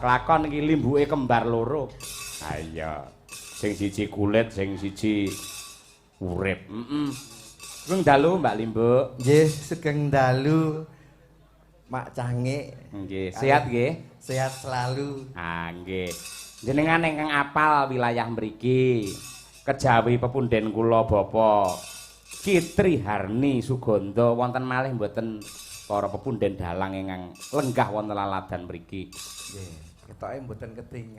Kelakon iki limbuke kembar loro. Ha iya. Sing siji kulit, sing siji urip. Heeh. Sugeng dalu, Mbak Limbuk. Nggih, sugeng dalu, Mak Cangik. Nggih, sehat nggih? Sehat selalu. Ah, nggih. Jenengan ingkang apal wilayah mriki. Kejawi pepunden kula Bapak Kitri Harni Sugondo, wonten malih mboten para pepunden dalang ingkang lenggah wonten laladan mriki? Nggih, ketoke mboten ketingal.